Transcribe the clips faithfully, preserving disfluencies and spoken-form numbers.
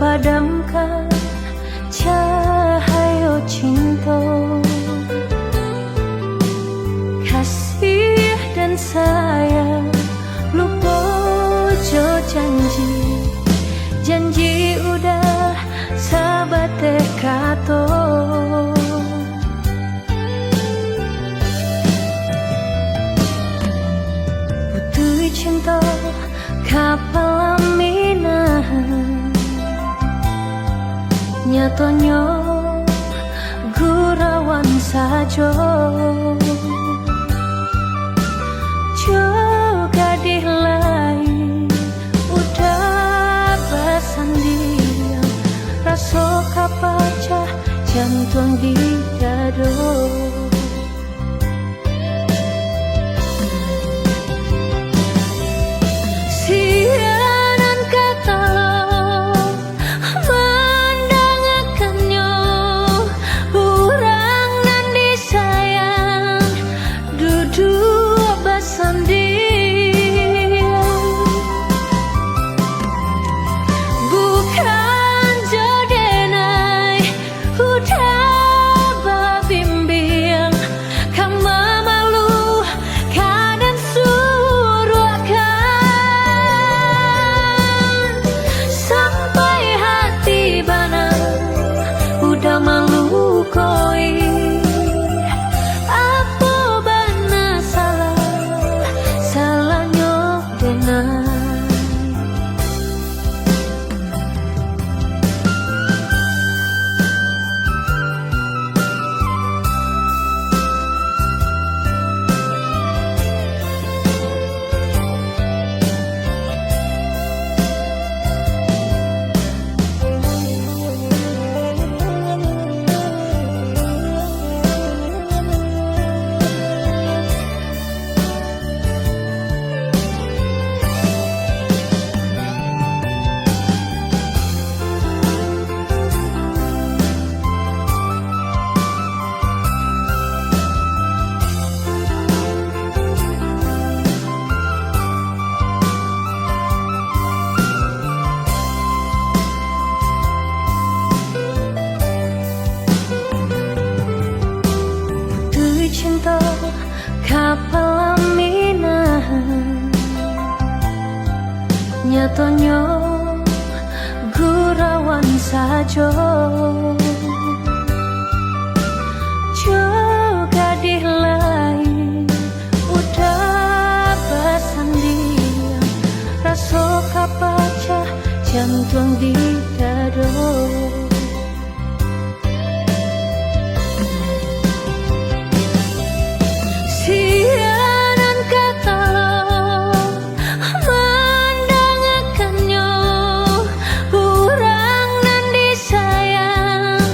Padamkan cahayo cinto, kasih dan sayang, lupo jo janji, janji udah sabateh kato. Putuih cinto ka palaminan, nyatonyo gurauan sajo. Jo gadih lain udah basandiang, raso ka pacah jantuang di dado. Sia nan ka talok mandangakanyo, urang nan disayang duduak basandiang. Bukan jo denai udah babimbiang, ka mamalukan dan suruahkan, sampai hati bana udah malukoi. Apo bana salah, salahnyo denai? Putuih cinto ka palaminan, nyatonyo gurauan sajo. Jo gadih lain udah basandiang, raso ka pacah jantuang di dado. Sia nan ka talok mandangakanyo, urang nan disayang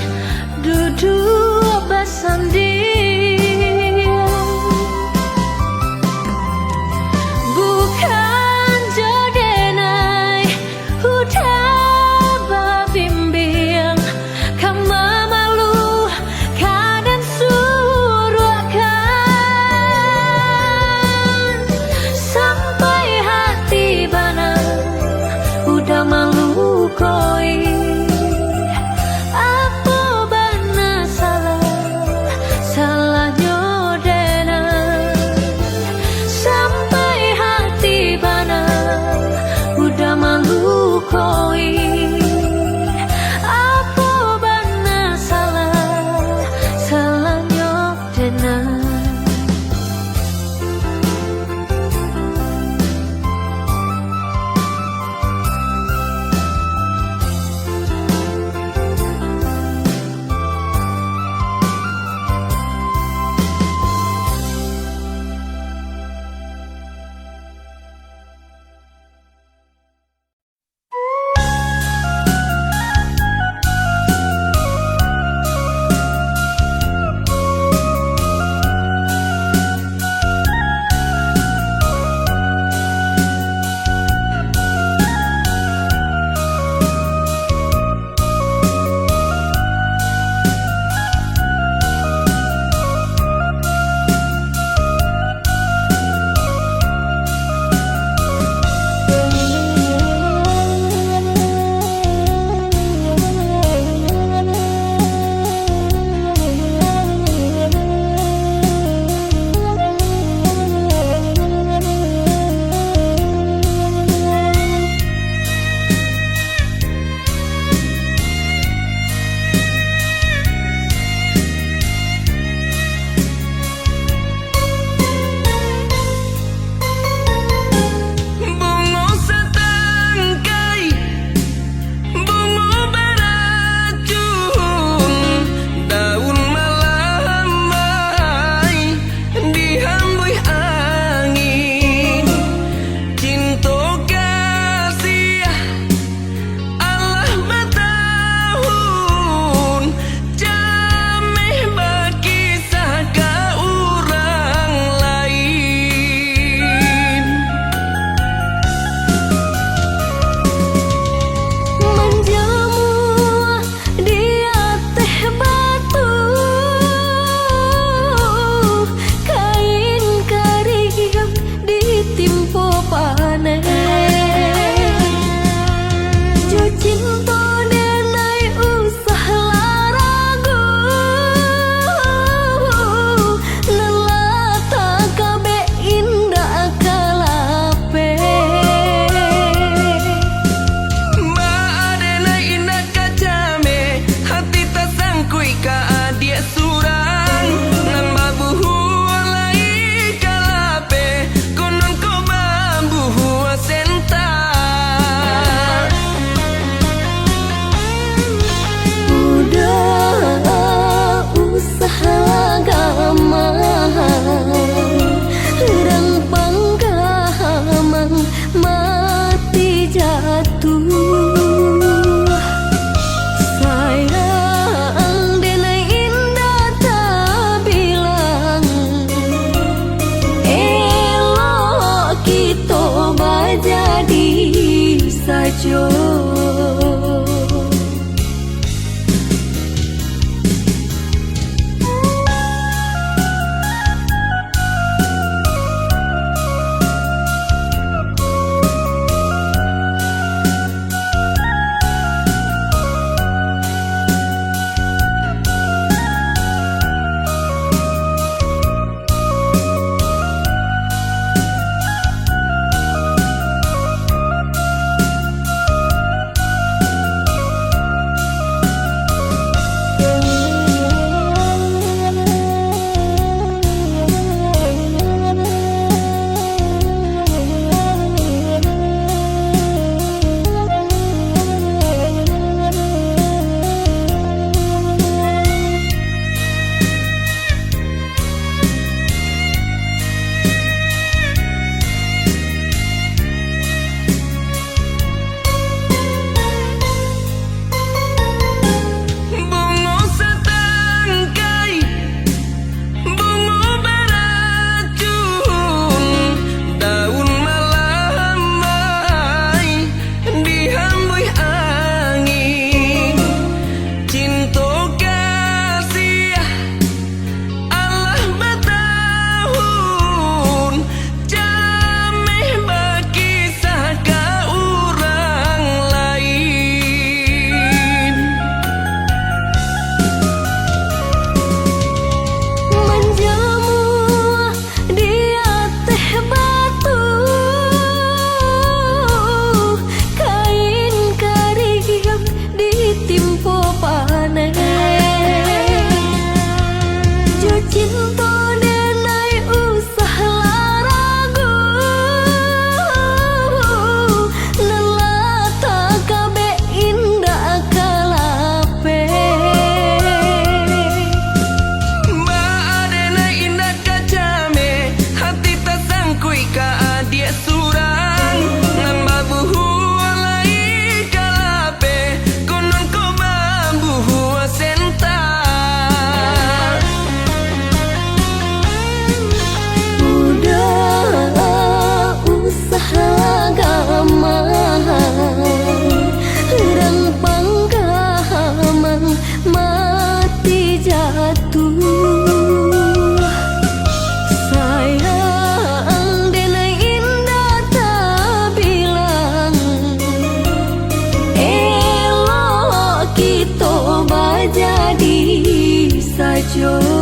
sajo.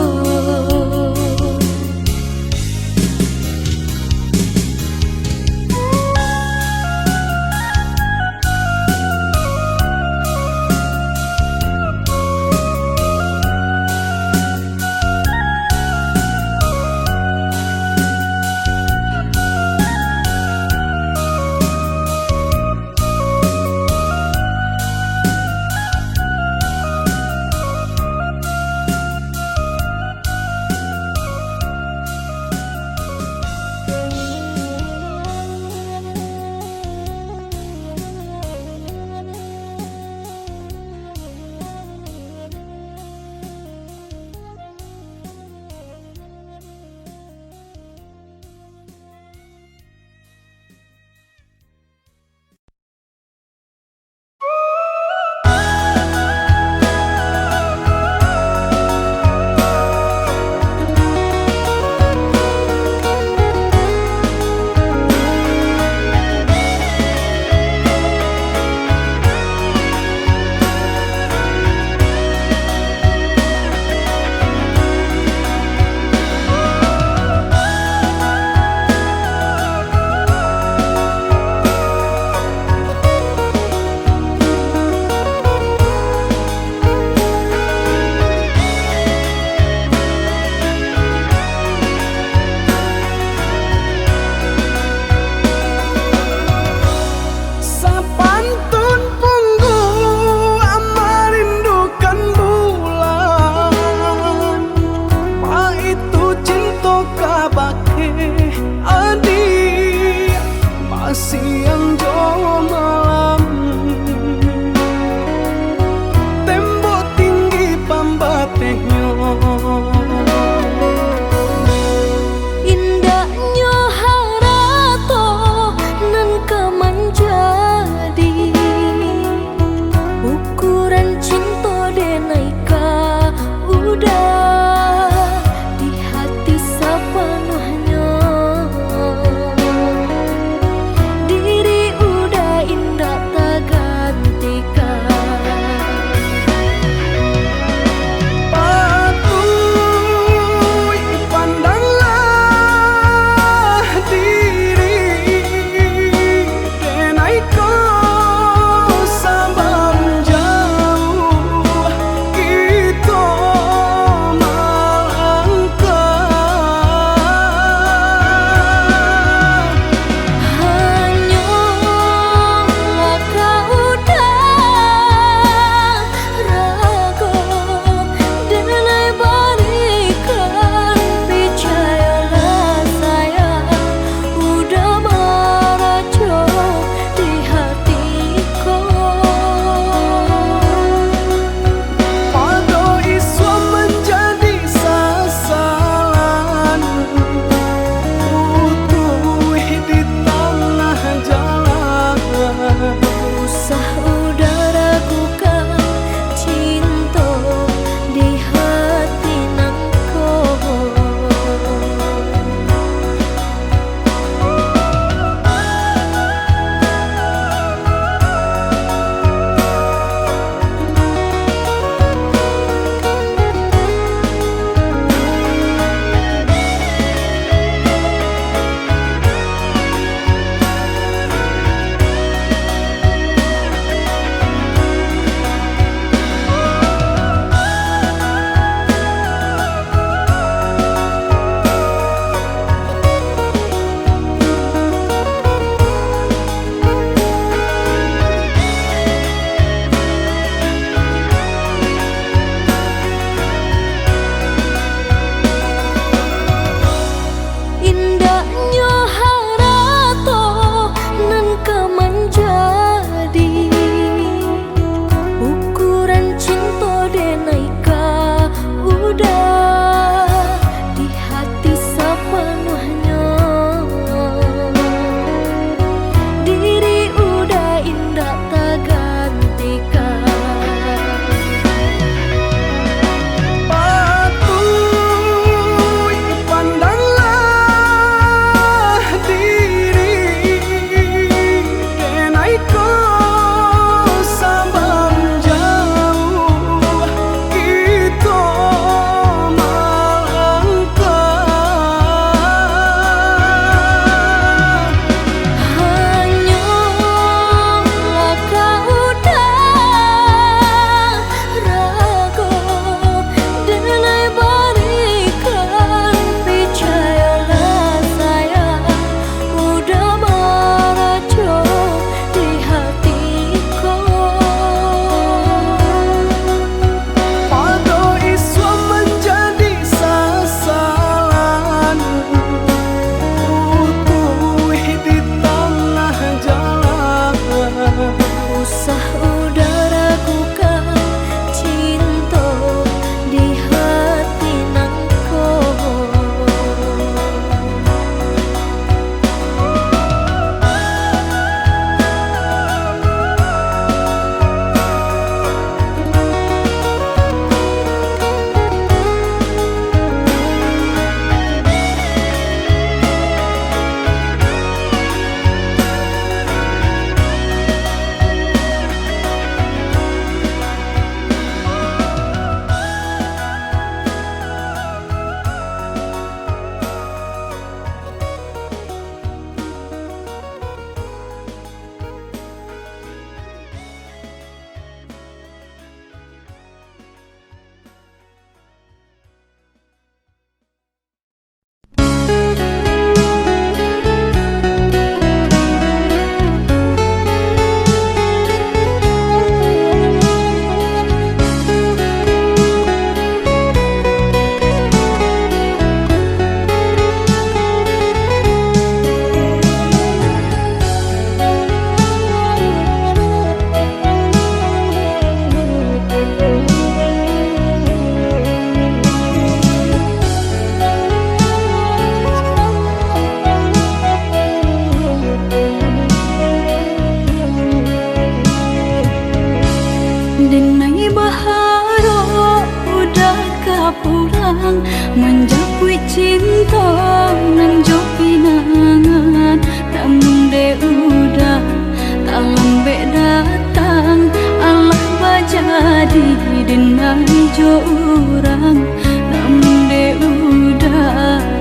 jo urang, namun dek uda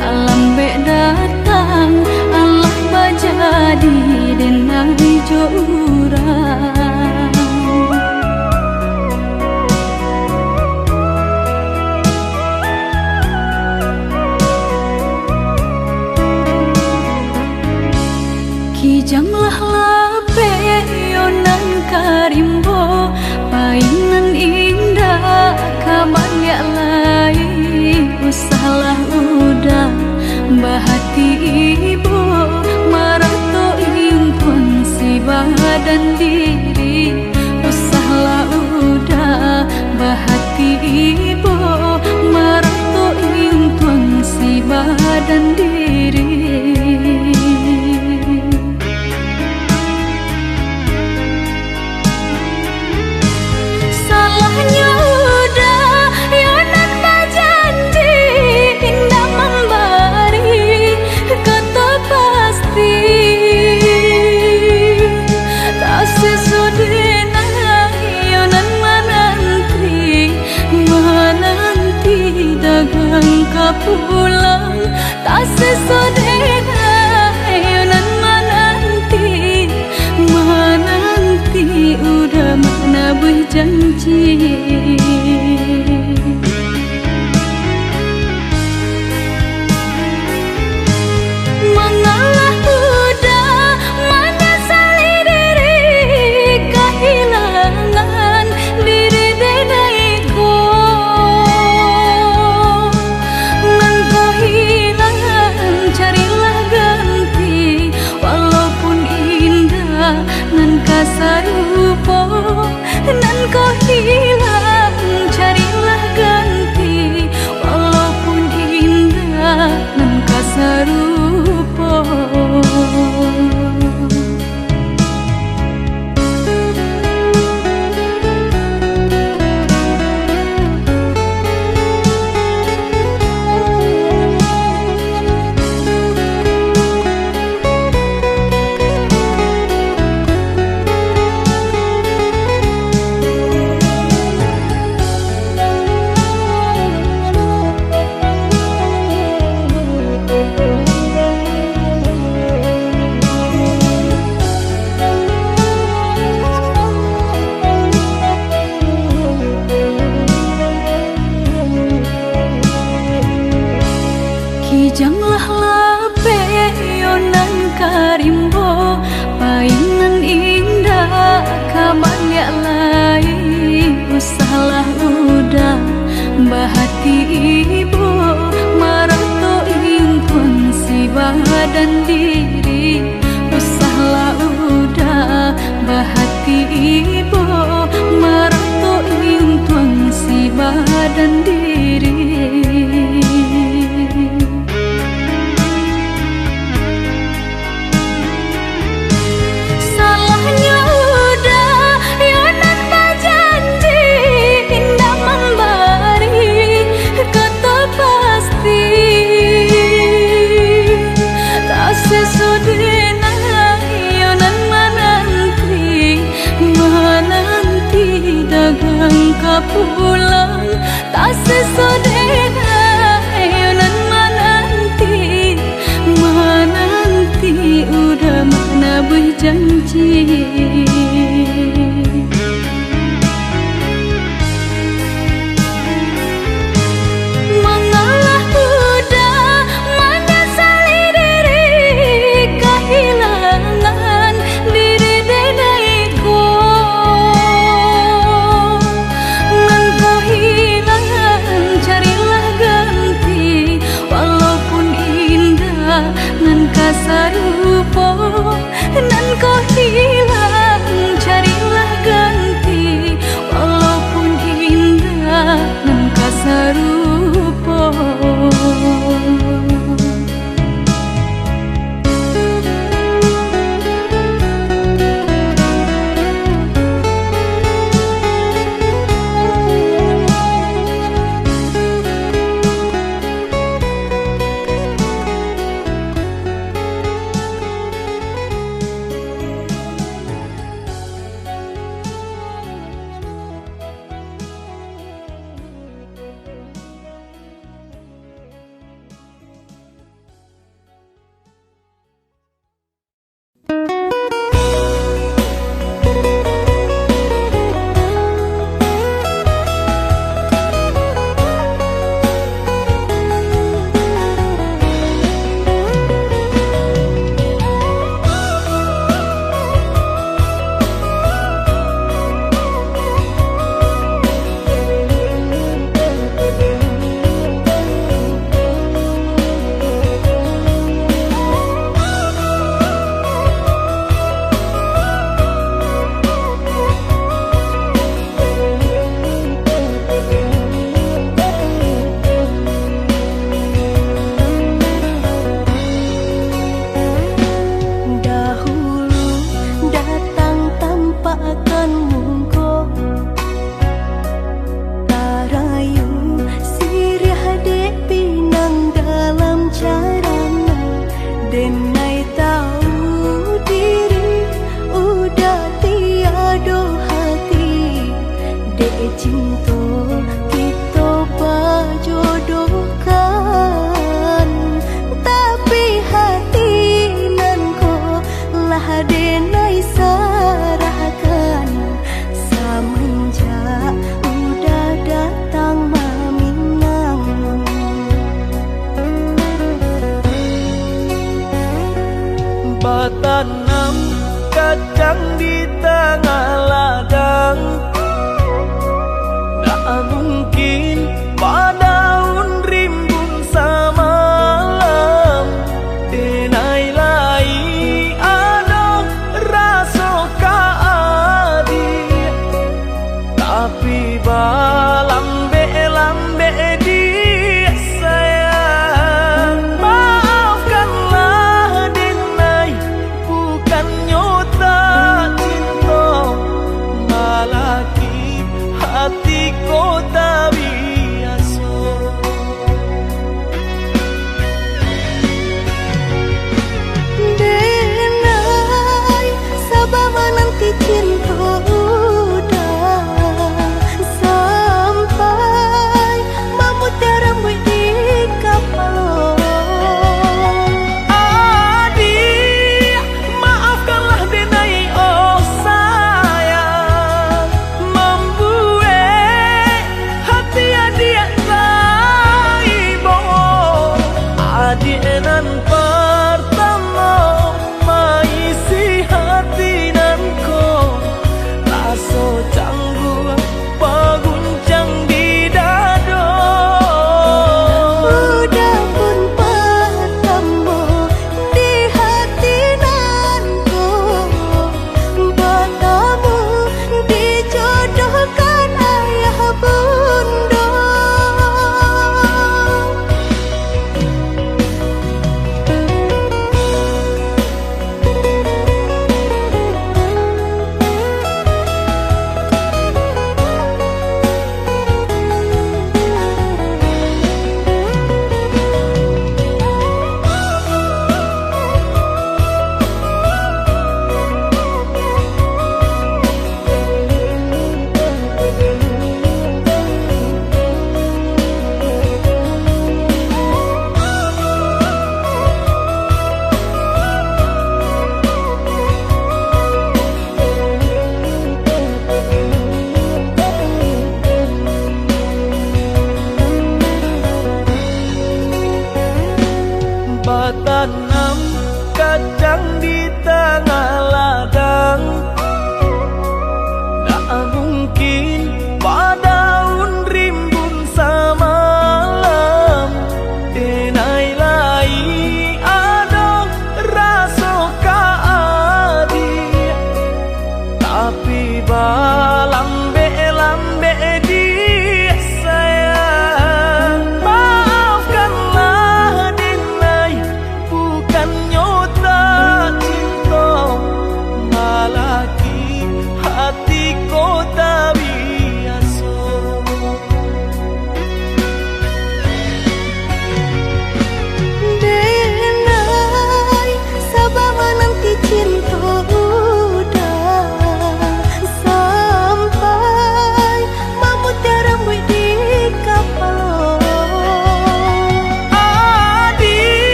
talambek datang, alah bajadi denai jo urang. Kijang lah lapeh yo nan ka rimbo, pai nan indak ka baliak lai. Usahlah uda bahati ibo, marato intuan si badan diri. Usahlah uda bahati ibo, marato intuan si badan diri. Salahnyo uda yo nan bajanji, indak mambari kato pasti. Taseso denai yo nan mananti, mananti dagang ka pulang. Taseso denai yo nan mananti, mananti uda manabuih janji. Mangalah uda manyasali diri, kahilangan diri denai ko. Nan ko hilang, carilah ganti, walaupun indak nan ka sarupo. Nan ko hilang, carilah ganti, walaupun indak nan ka sarupo. Kijanglah lapeh yo nan ka rimbo, pai nan indak ka baliak lai. Usahlah uda bahati ibo, marato intuan si badan diri. Usahlah uda bahati ibo, marato intuan si badan diri. Salahnyo uda yo nan bajanji, indak mambari kato pasti. Taseso denai yo nan mananti, mananti dagang ka pulang. Taseso denai yo nan mananti, mananti uda manabuih janji. Mangalah uda manyasali diri, kahilangan diri denai ko. Nan ko hilang, carilah ganti, walaupun indak nan ka sarupo. Nan ko hilang,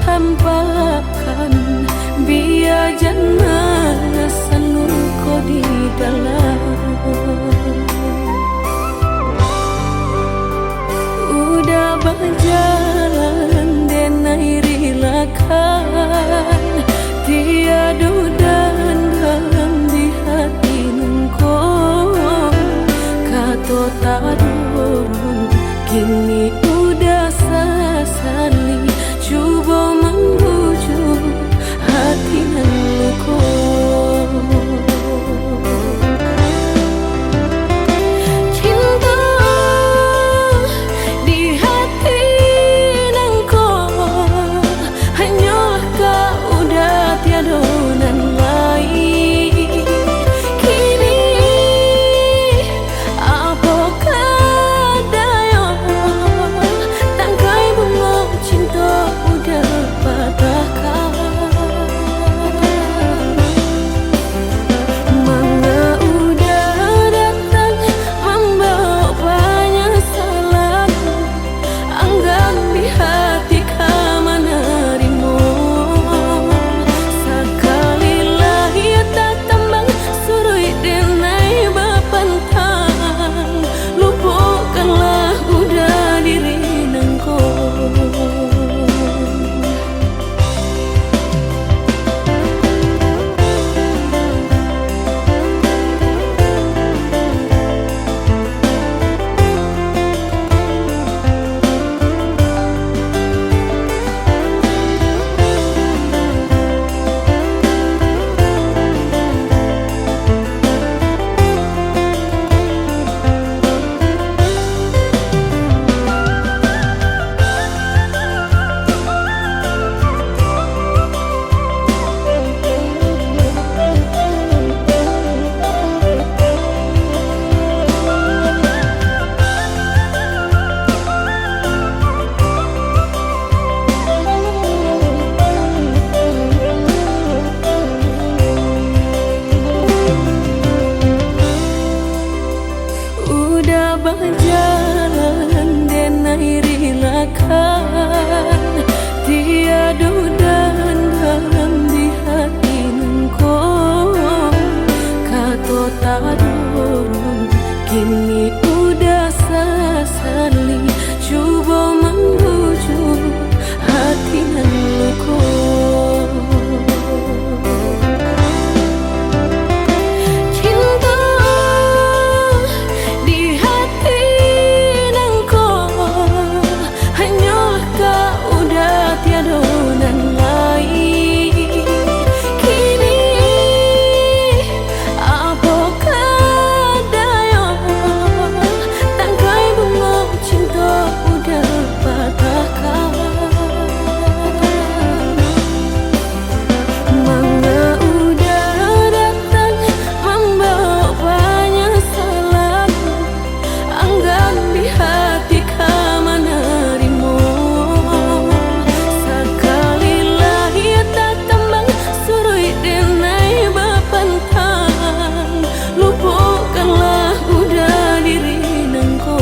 Tampakkan, bia jan marasan luko di dalam. Udah bajalan denai rilakan, tiado dandang di hati nangko. Kato tadorong, kini udah sasali, cubo mambujuak hati nan luko. Cinto di hati nangko, hanyolah kau, udah tiado nan lain. Kini apo ka dayo, tangkai bungo cinto udah patahkan. Manga udah datang mambawa panyasalan, anggan di hati ka manarimo. Sakali lai tatambang, suruik denai bapantang, lupokanlah udah diri nangko. Udah bajalan denai rilakan, tiado dandang di hati nangko. Kato tadorong, kini udah sasali, cubo mambujuak hati nan luko. Cinto di hati nangko, hanyolah kau, udah tiado nan lain. Kini apo ka dayo, tangkai bungo cinto udah patahkan. Manga udah datang mambawa panyasalan, anggan di hati ka manarimo. Sakali lai tatambang, suruik denai bapantang, lupokanlah udah diri nangko.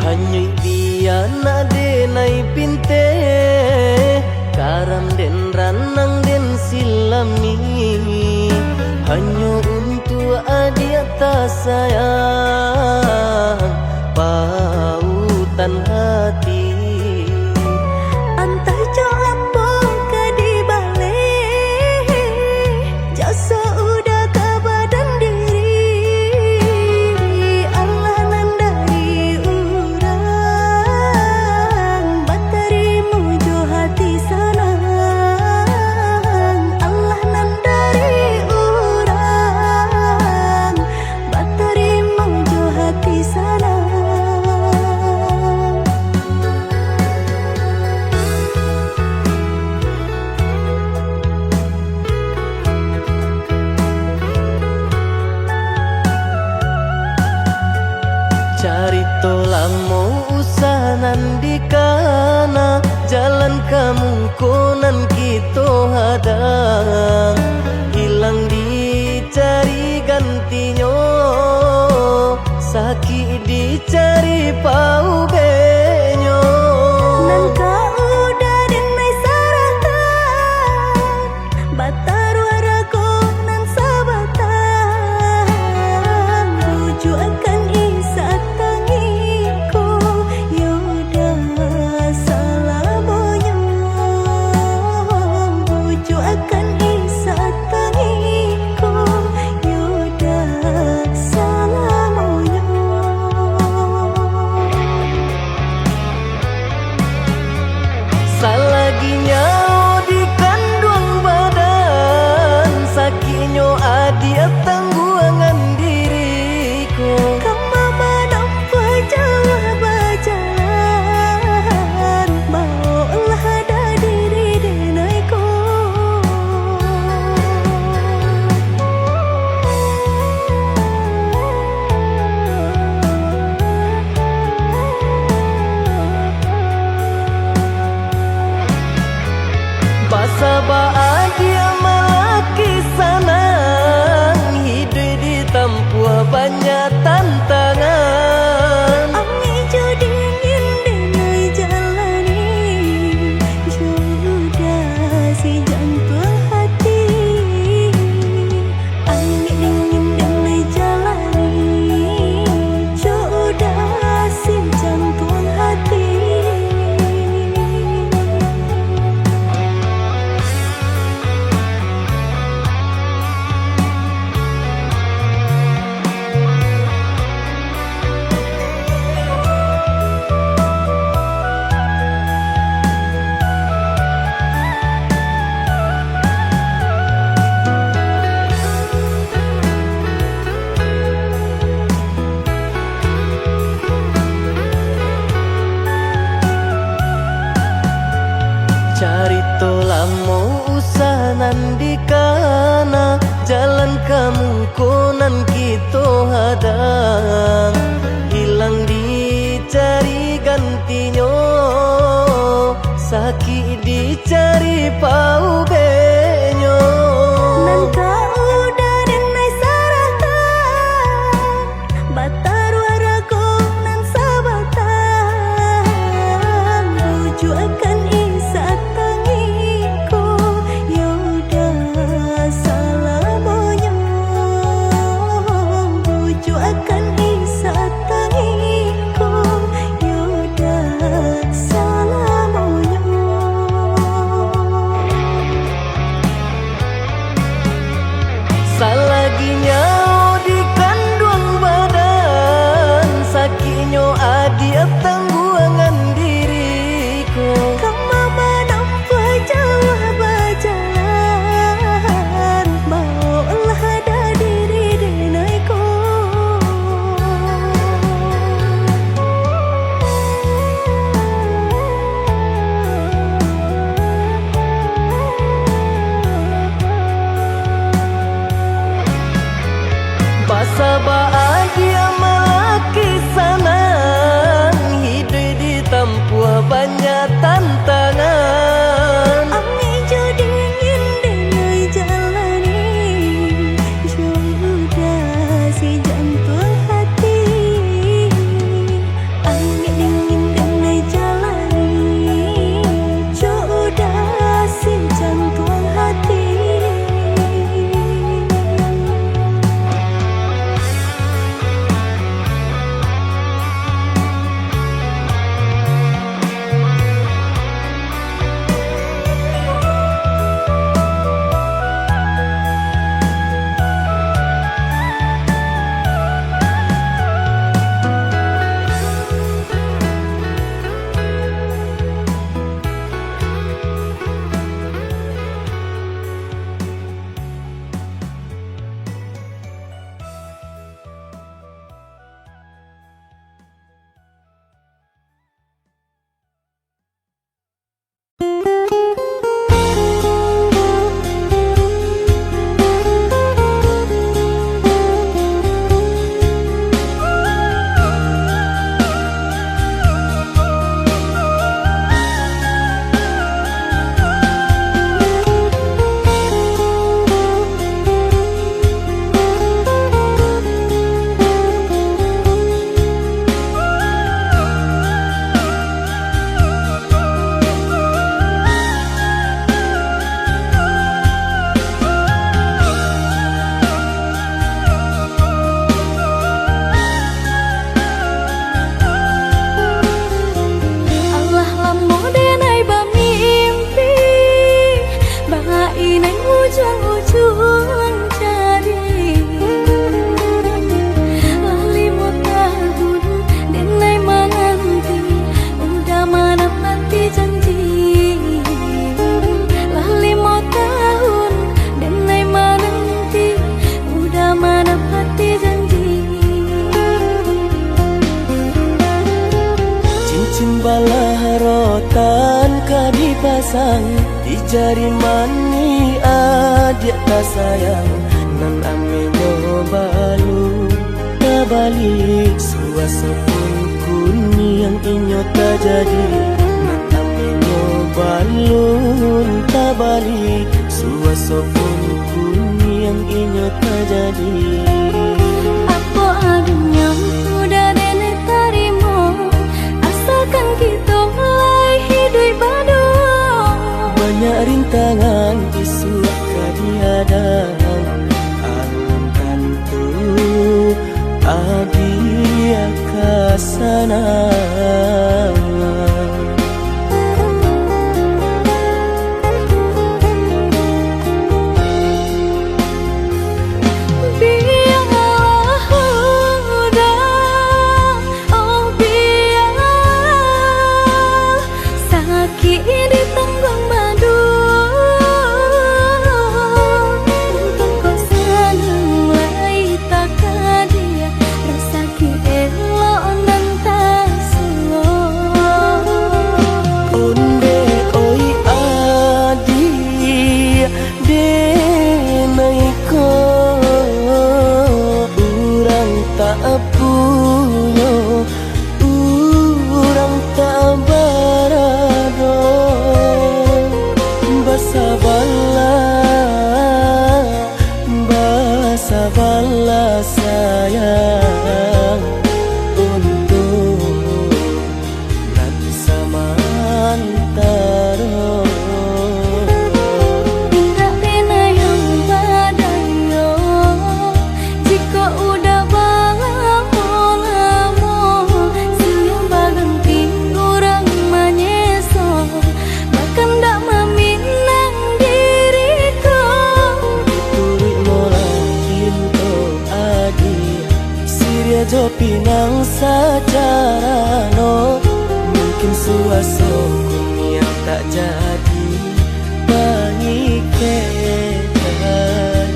Hanyuik bia nak denai pinteh, karam den ranang lami, hanyo untuak adiak tasayang, pautan hati. Antah jo apo ka dibaleh, jo saudah ka badan diri. Alah nan dari urang, batarimo jo hati sanang. Alah nan dari urang, batarimo jo hati sanang. Carito lamo usah nan dikana, jalan ka muko nan kito hadang. Hilang dicari gantinyo, sakik dicari paubeknyo. Nan ka udah den ai sarahkan, bataruah rago nan sabatang. Bujuakan isak tangiko, yo dah salamonyo. Bujuakan isak tangiko, yo dah salamonyo. Salagi nyawo di kanduang badan, sakiknyo adiak tangguangan diri ko. Kama manampuah jauah bajalan, baoklah dah diri den ai ko. Basaba adiak malaki sanang, hiduik ditampuah banyak tantangan. Angek jo dingin den ai jalani, jo udah si jantuang hati. Angek dingin den ai jalani, jo udah si jantuang hati. Carito lamo usah nan dikana, jalan ka muko nan kito hadang. Hilang dicari gantinyo, sakik dicari paubeknyo. Nan ka udah den ai sarahkan, bataruah rago nan sabatang. Bujuakan isak tangiko, yo dah salamonyo. Bujuakan isak tangiko, yo dah salamonyo. Timbalah rotan ka dipasang, di jari manih adiak tasayang, nan aminyo balun tabali, suaso pun kuniang inyo tajadi, nan aminyo balun tabali, suaso pun kuniang inyo tajadi. Apo adunyo udah denai tarimo, asakan kito lai hiduik baduo. Banyak rintangan isuak ka dihadang, alun tantu adiak ka sanang. Bialah udah, oh bialah, sakik ditangguang baduo. Untuang kok sanang lai takadiak, rasaki elok nan tasuo. Ondeh oi adiak, denai ko urang tak punyo, urang tak barado. Basabalah, basabalah sayang, untuak nan samantaro. Indak pernah yang badayo, jikok udah balamo-lamo, silih baganti urang manyeso, bakandak maminang diri ko. Dituruik molah pinto adiak, siriah jo pinang sacarano, mungkin suaso kuniang tak jadi pangikek lai.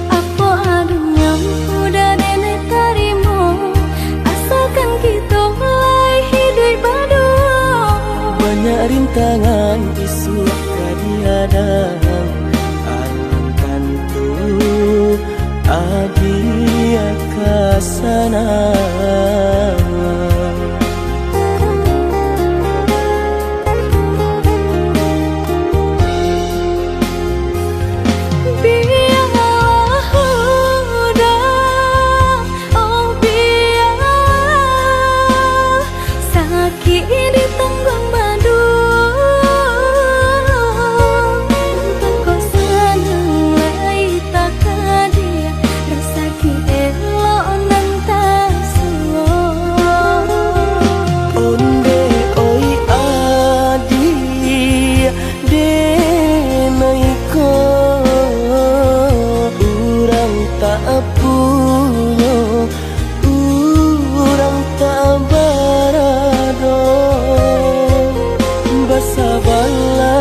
Apo adunyo udah denai tarimo, asakan kito lai hiduik baduo. Banyak rintangan isuak ka dihadang, alun tantu adiak ka sanang. Bialah udah, oh bialah, sakik ditangguang baduo. Untuang kok sanang lai takadiak, rasaki elok nan tasuo. Ondeh oi adiak, denai ko urang tak punyo, urang tak barado. Basabalah,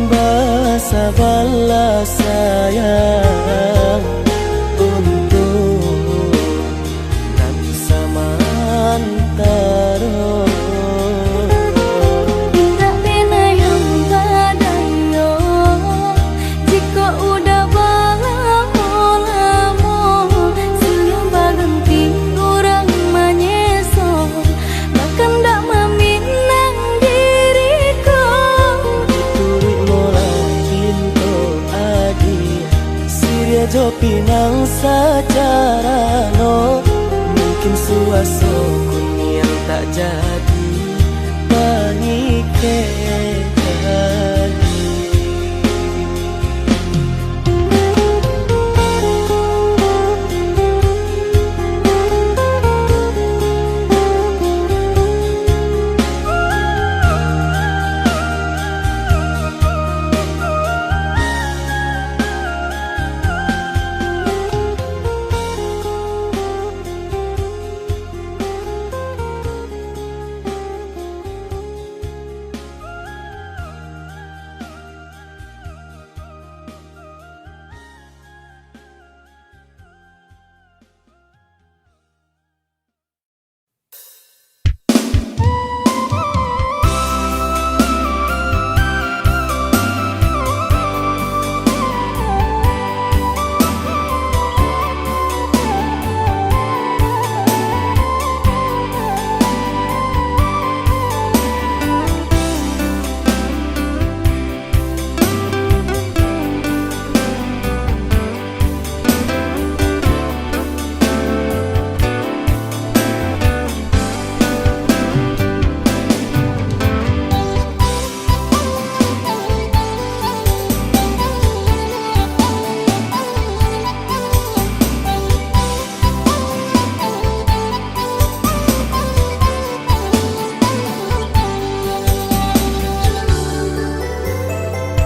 basabalah sayang, untuak nan samantaro. Indak pernah yang badayo, jikok udah balamo-lamo, silih baganti urang manyeso, bakandak maminang diri ko. Dituruik molah pinto adiak, siriah jo pinang sacarano, mungkin suaso Jadi pangikek tali.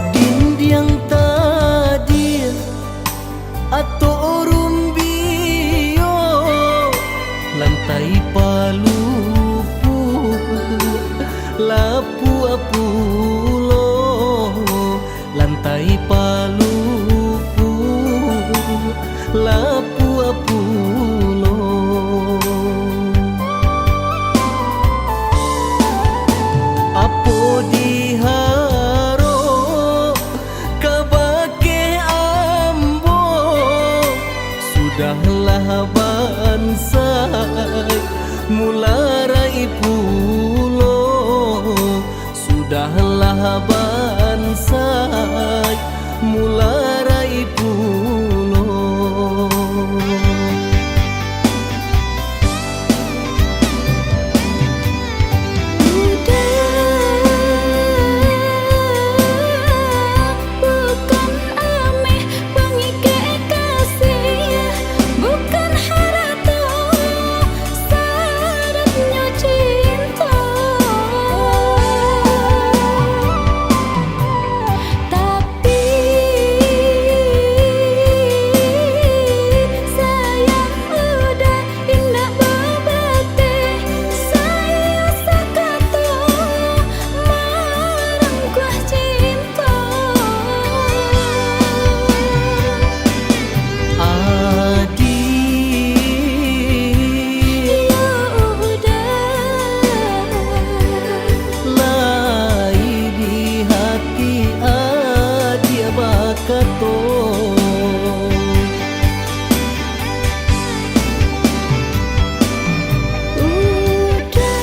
Dindiang tadiah atau rumbio, lantai palupuak lapuak pulo, lantai palupuak lapuak pulo. Apo diharok kabake ambo, sudahlah bansaik mularai pulo, sudahlah bansaik mularai pulo. Bukan ameh pangikek kasih, bukan harato sadatnyo cinto. Tapi sayang udah indak babateh, sayo sakato marangkuah cinto. Adi, yo udah, lai di hati adi bakato. Udah.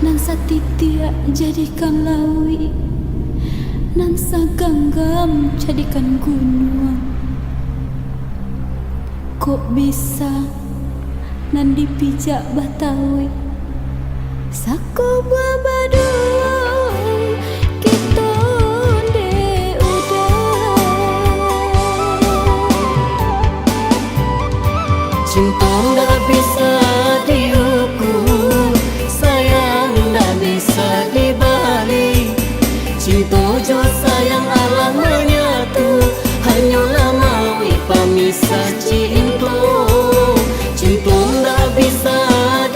Nan satitiak jadikan lauik, nan saganggam jadikan gunuang. Kok bisa nan dipijak batauik, sakubua baduo kito dek udah. Cinto ndak bisa diukur, sayang ndak bisa dibali. Cinto jo sayang alah manyatu, hanyolah mauik pamisah cinto. Cinto ndak bisa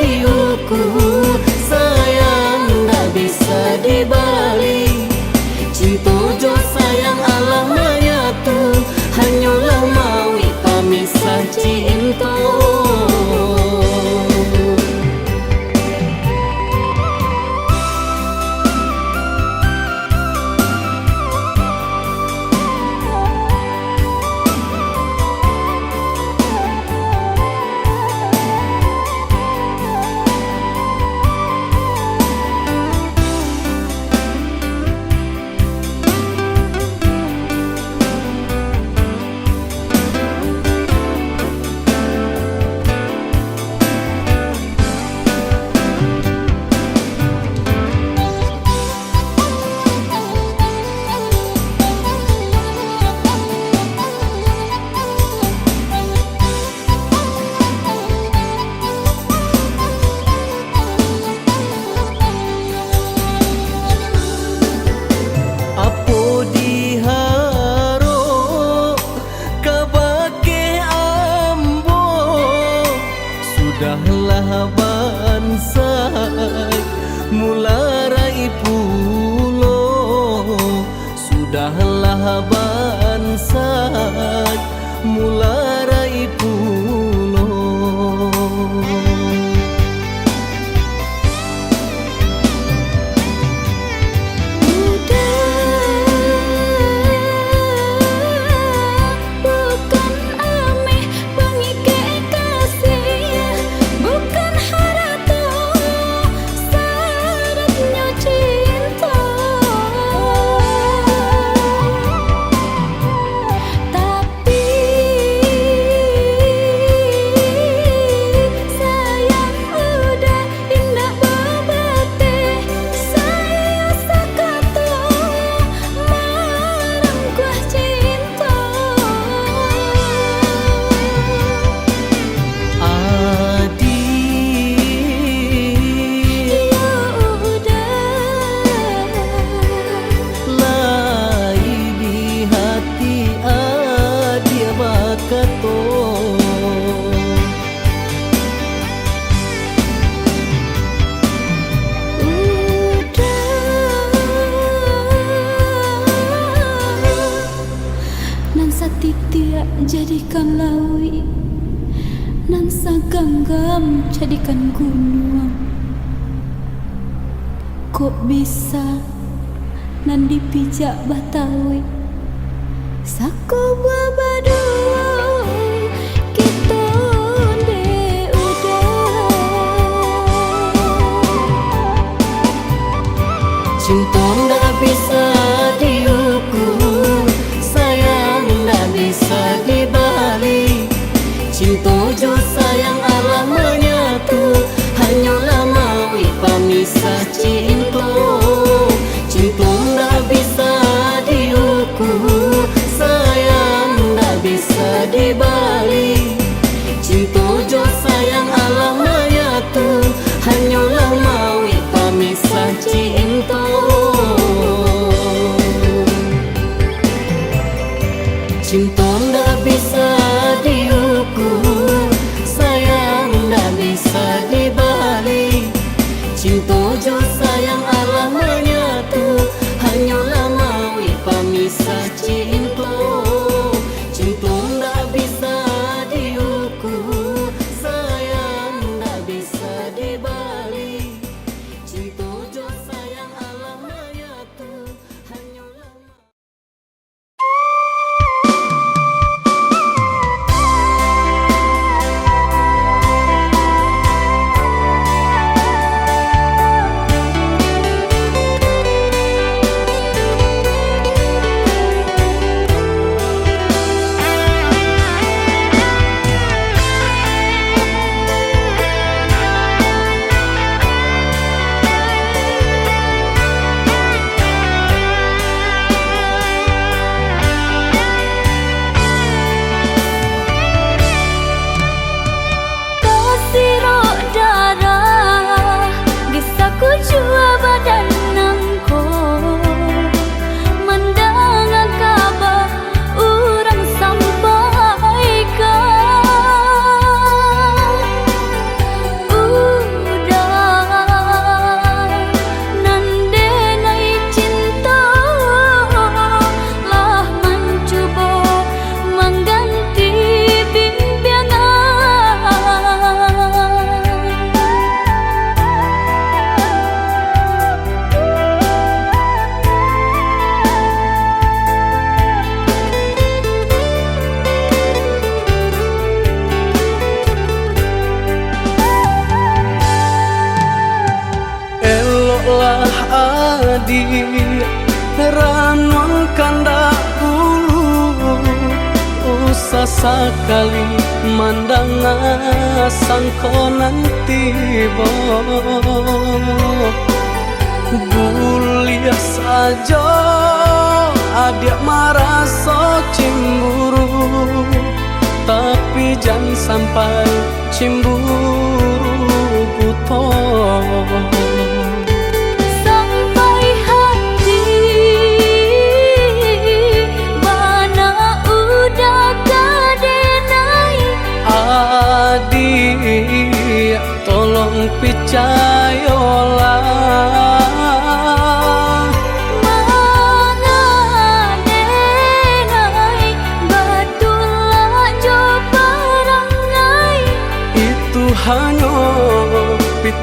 diukur, sayang ndak bisa dibali. Cinto jo sayang alah manyatu, hanyolah mauik pamisah cinto. Mularai pulo. Udah, bukan ameh pangikek kasih, bukan harato, saratnyo cinto. Tapi sayang udah indak babateh, sayo sakato marangkuah cinto. Adik, iyo udah, lai di hati adik bakato. Udah. Nan satitiak jadikan lauik, nan saganggam jadikan gunuang. Kok bisa nan dipijak batauik, sakobuah baduo kito dek udah. Cinto ndak bisa diukur, sayang ndak bisa dibali. Cinto jo sayang alah manyatu, hanyolah mauik pamisah cinto. Cinto ndak bisa diukur, sayang ndak bisa dibali. Cinto jo sayang alah manyatu, hanyolah mauik pamisah cinto. Cinto ndak bisa diukur, sayang ndak bisa dibali. Cinto jo sayang alah manyatu, hanyolah mauik pamisah cinto. Cinto ndak bisa diukur, sayang ndak bisa dibali. Cinto jo sayang alah manyatu, hanyolah Tasirok darah di sakujua badan nangko, mandanga kaba urang sampaikan. Udah, nan denai cinto lah mancubo mangganti bimbiangan. Eloklah adik, ranuang kandak bulu, usah sakali mandanga sangko nan tibo. Buliah sajo adiak maraso cimburu, tapi jan sampai cimburu buto. Sampai hati bana udah ka denai. Adiak, tolong picayolah. Manga denai ba-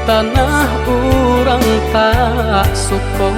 Tanah urang tak suko.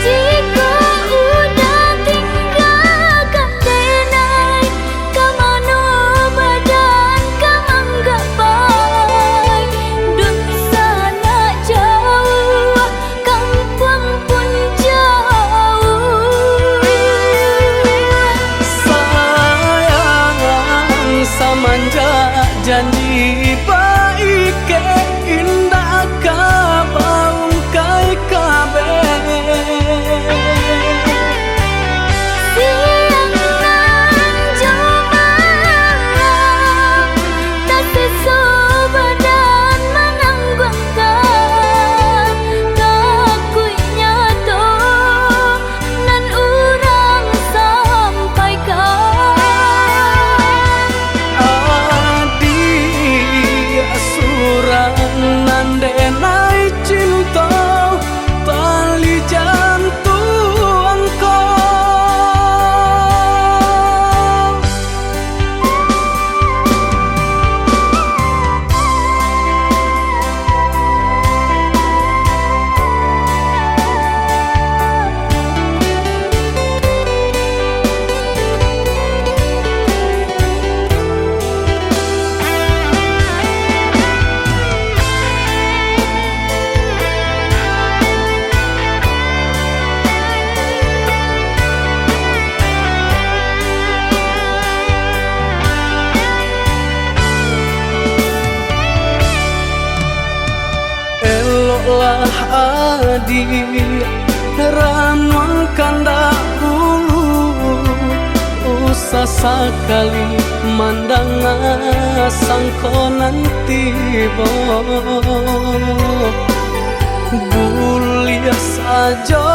Jikok uda tinggakan denai, ka mano badan ka manggapai? Dunsanak jauah, kampuang pun jauah. Sayang, samanjak janji baikek, indak ka baungkai kabeh. Siang nan jo malam, tasiso badan manangguangkan, takuiknyo tu nan urang sampaikan. Adiak surang nan denai cinto, tali jantuang ko. Eloklah adiak, ranuang kandak ulu, usah sakali mandanga sangko nan tibo. Buliah sajo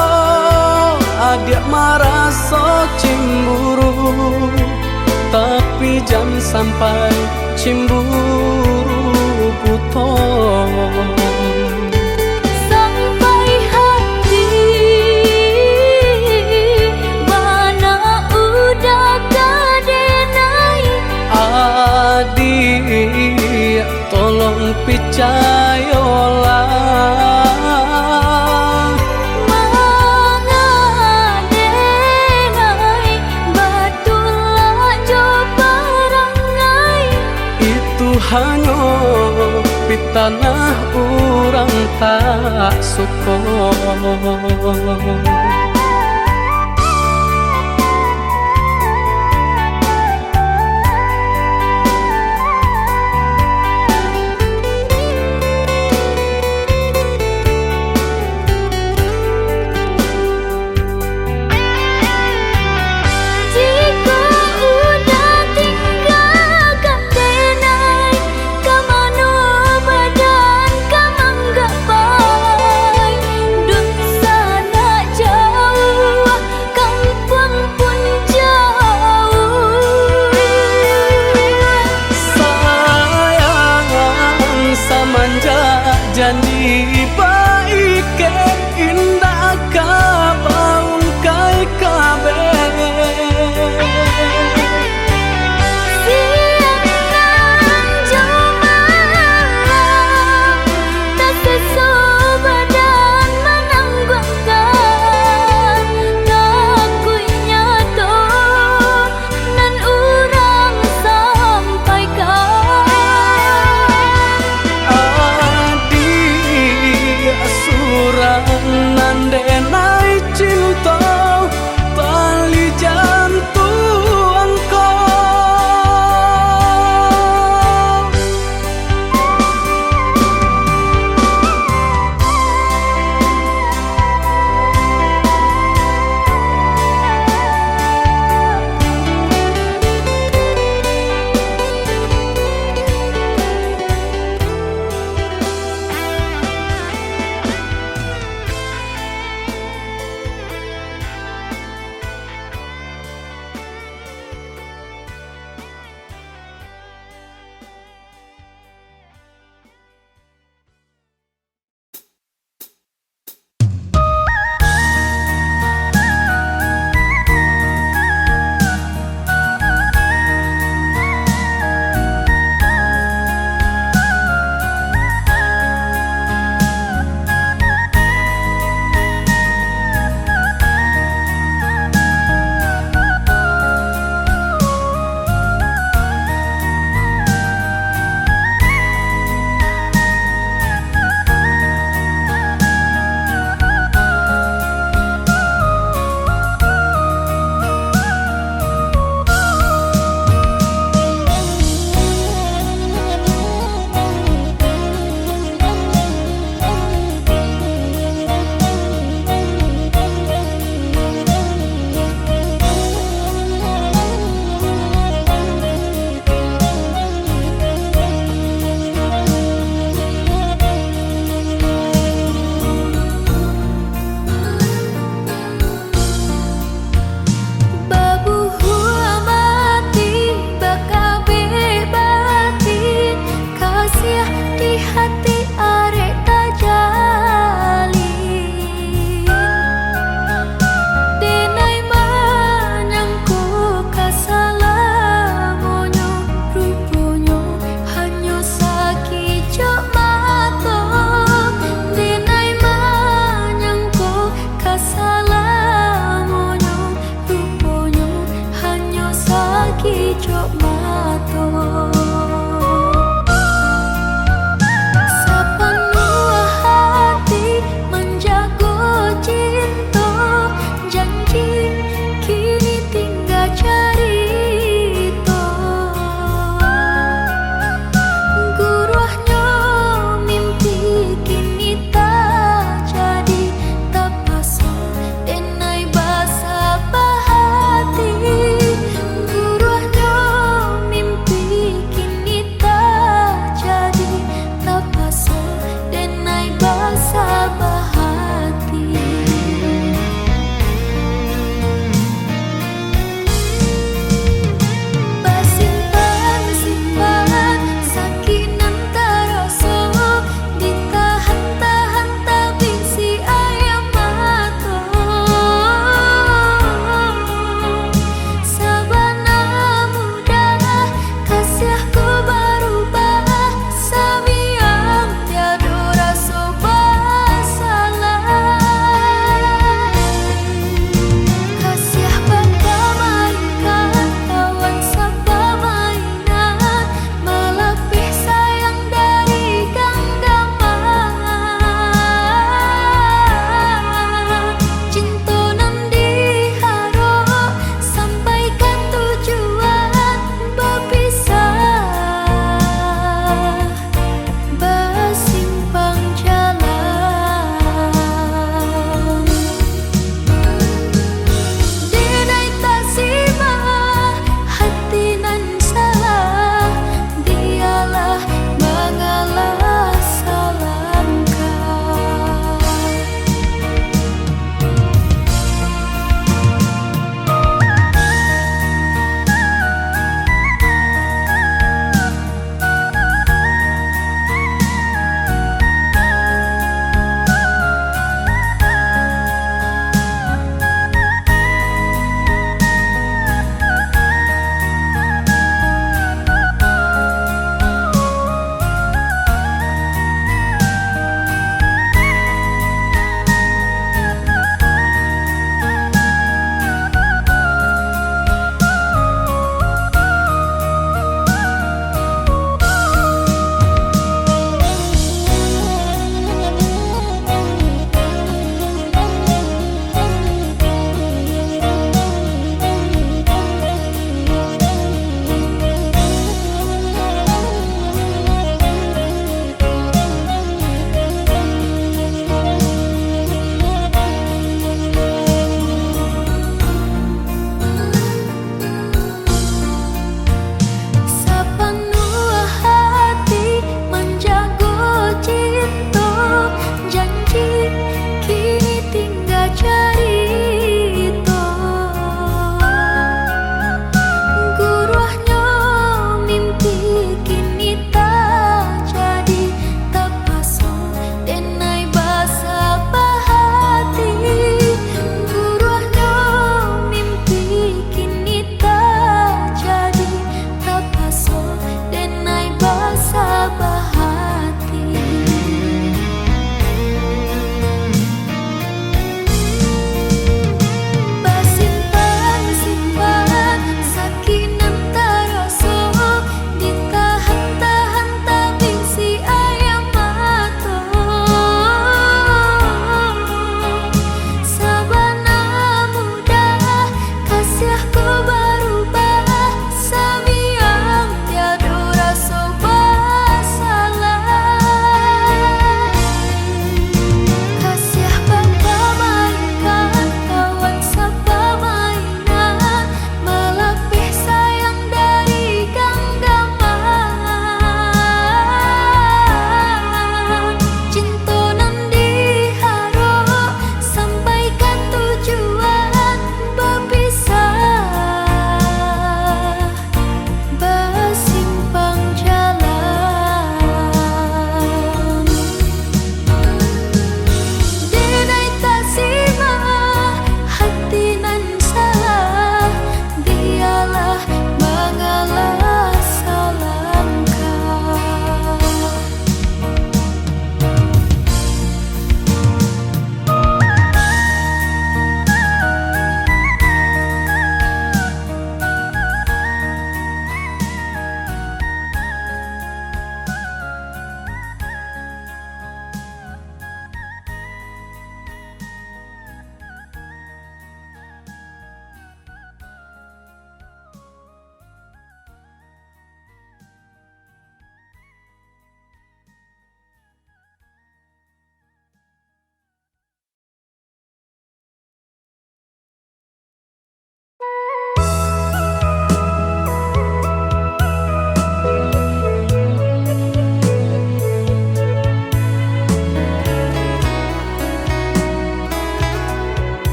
adiak maraso cimburu, tapi jan sampai cimburu buto. Sampai hati bana uda ka denai. Adiak, tolong picayolah. Manga denai batulak jo parangai. Itu hanyo pitanah urang tak suko.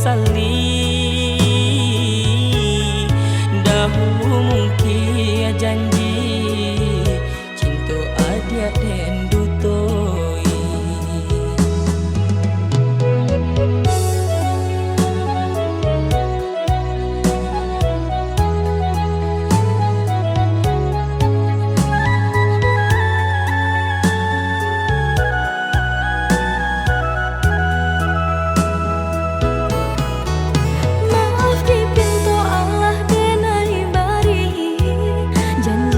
sakali. Dahulu mungkin janji, cinto adiak den dutoi. Maaf dipinto alah den ai bari, janji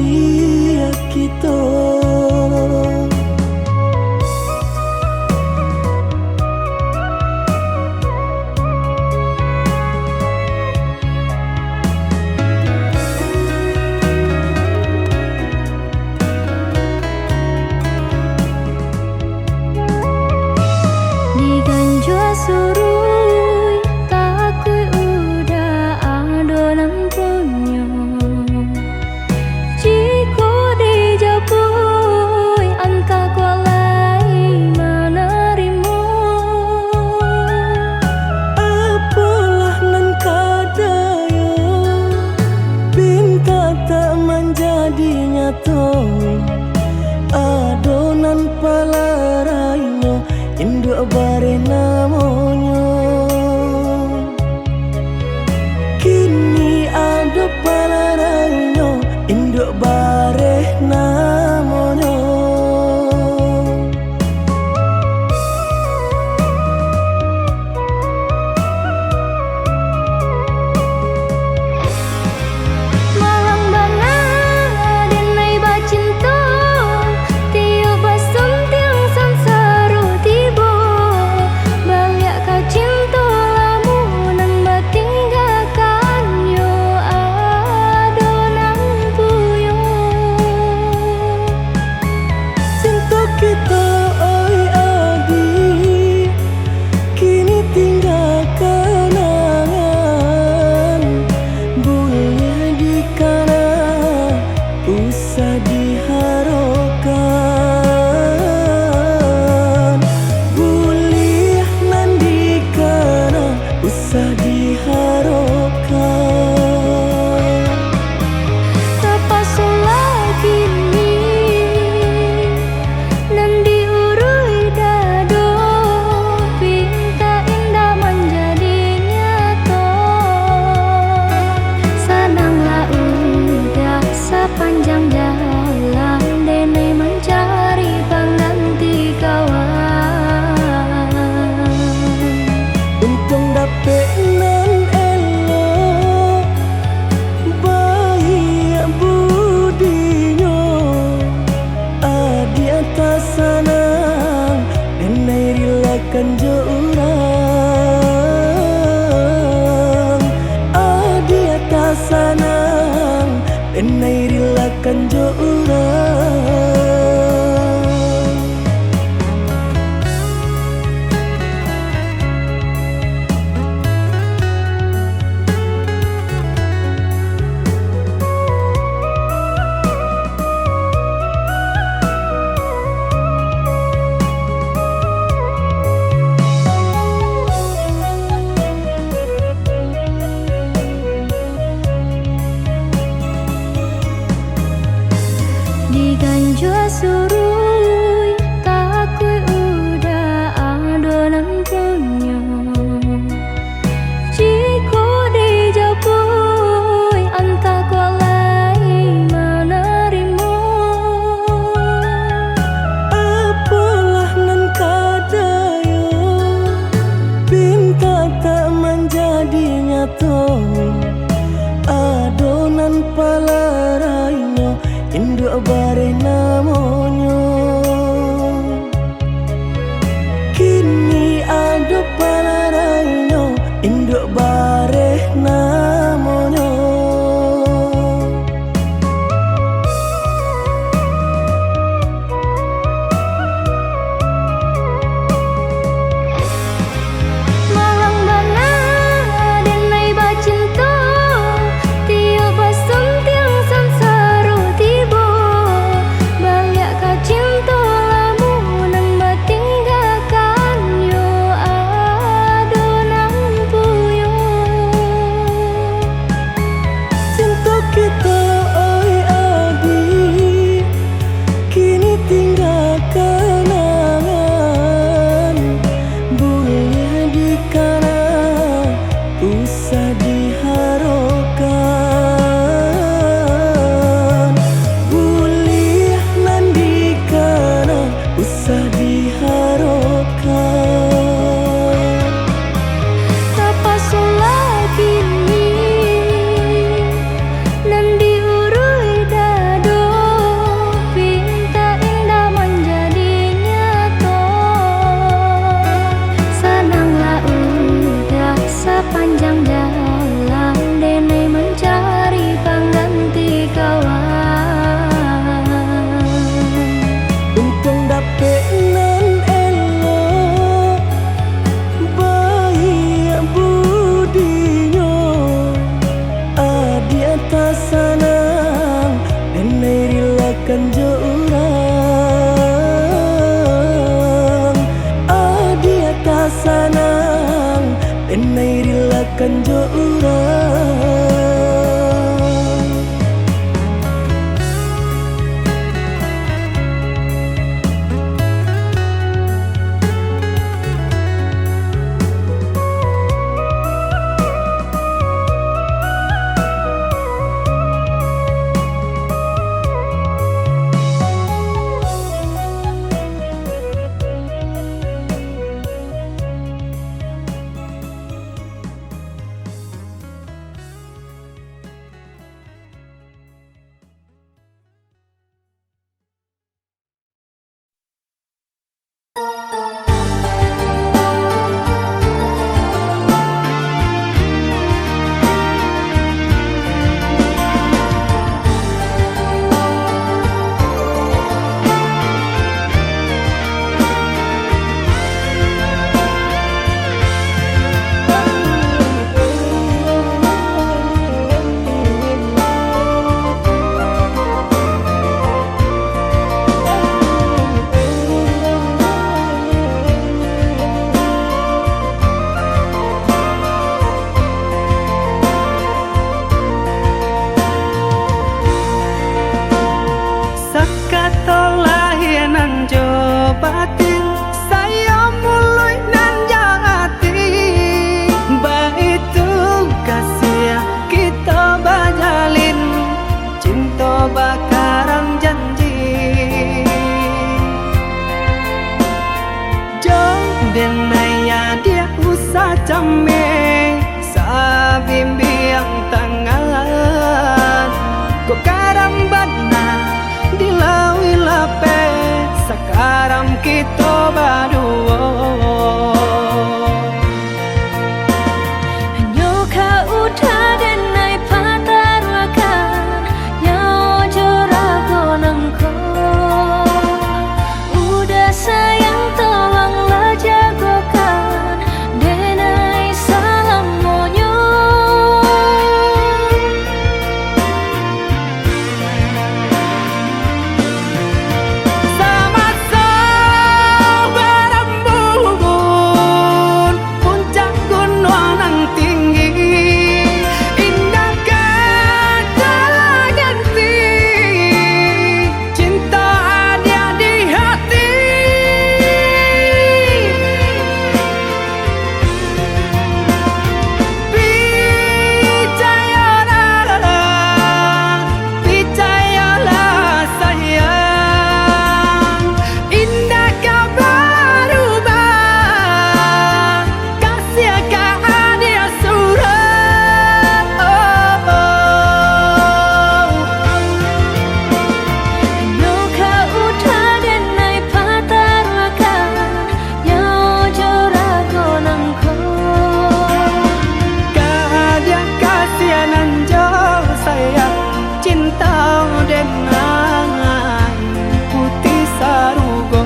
Iya kito. Diganjua suruik, takuik uda ado nan punyo. Jikok dijapuik, antah kuaik lai manarimo. Apolah nan ka dayo, pintak tak manjadi nyato. Ado nan palarainyo, induak bareh namonyo. Kini ado palarainyo, induak bareh namonyo. Malang bana denai bacinto, tiok basuntiang sansaro tibo. Baliak ka cinto lamo nan batinggakan, yo ado nan puyo. Cinto kito, oi adi, kini tingga kanangan, buliah dikana, usah diharokan, buliah nan dikana, usah diharokan. Tapasolah kini, nan diuruih dado, pintak indak manjadi nyato. Sananglah uda sapanjang jalan, denai mancari pangganti kawan. Untuang dapek nan elok, baiak budinyo, adiak tasanang, denai rilakan jo urang. Adiak tasanang, denai rilakan jo urang. Diganjua suruik, takuik uda ado nan punyo. Jikok dijapuik, antah kuaik lai manarimo. Apolah nan ka dayo, pintak tak manjadi nyato. Ado nan palarainyo, induak bareh namonyo. Kini ado palarainyo, induak bareh namonyo. Malang bana denai bacinto, tiok basuntiang sansaro tibo. Baliak jo urang. Sakato lahia nan jo batin, sayo muluik nan jo ati, baitu kasiah kito bajalin, cinto bakarang janji. Jo denai adiak usah cameh, sabimbiang tangan, kok karam bana di lauik lapeh, sakaram kito baduo. Hanyo ka udah denai pataruahkan, nyawo jo rago nangko. Udah sayang, tolonglah jagokan denai salamonyo. Samaso barambun puncak gunuang nan tinggi, indak ka taganti cinto adiak di hati. Picayolah, picayolah sayang, indak ka barubah, kasiah ka adiak surang. Hanyo ka udah denai pataruahkan, nyawo jo rago nangko. Ka adiak kasiah nan jo sayang, cinto denai puti sarugo.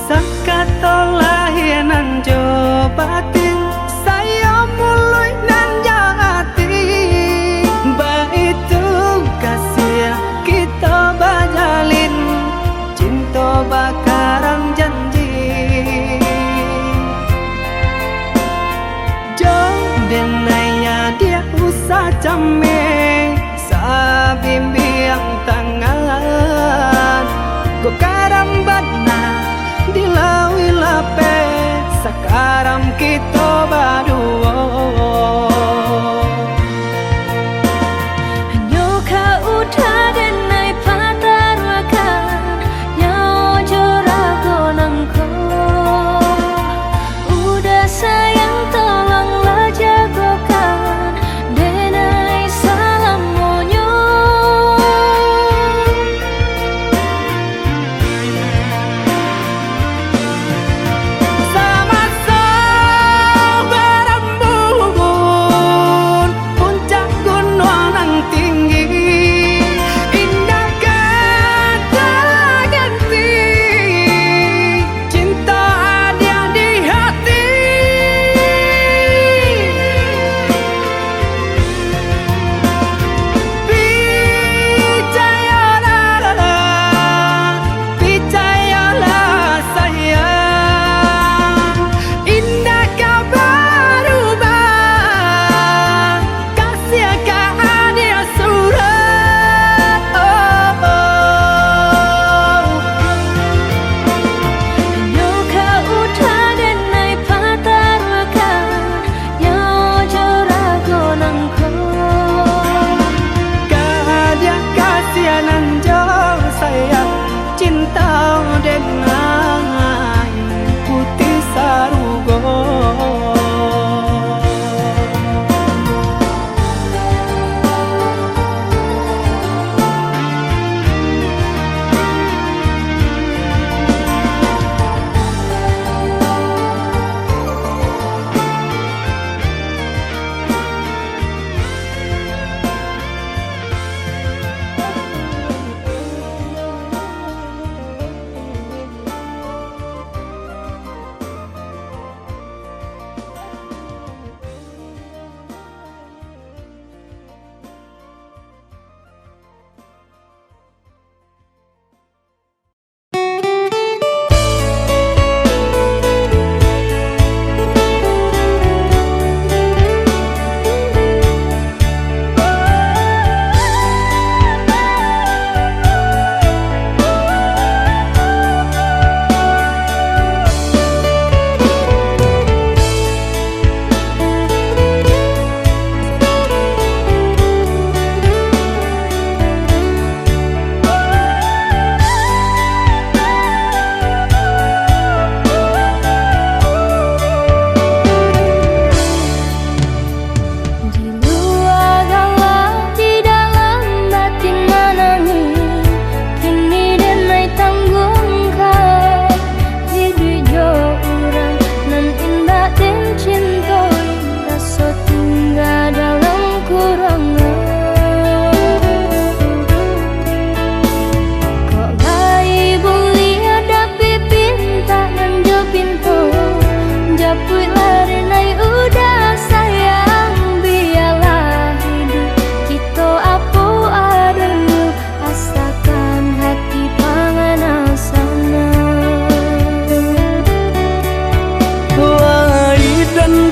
Sakato lahia nan jo batin, sayo muluik nan jo ati, baitu kasiah kito bajalin, cinto bakarang janji. Jo denai adiak usah cameh, sabimbiang tangan, kok karam bana di lauik lapeh, sakaram kito baduo. Hanyo ka udah denai pataruahkan, nyawo jo rago nangko. Udah sayang, tolonglah jagokan,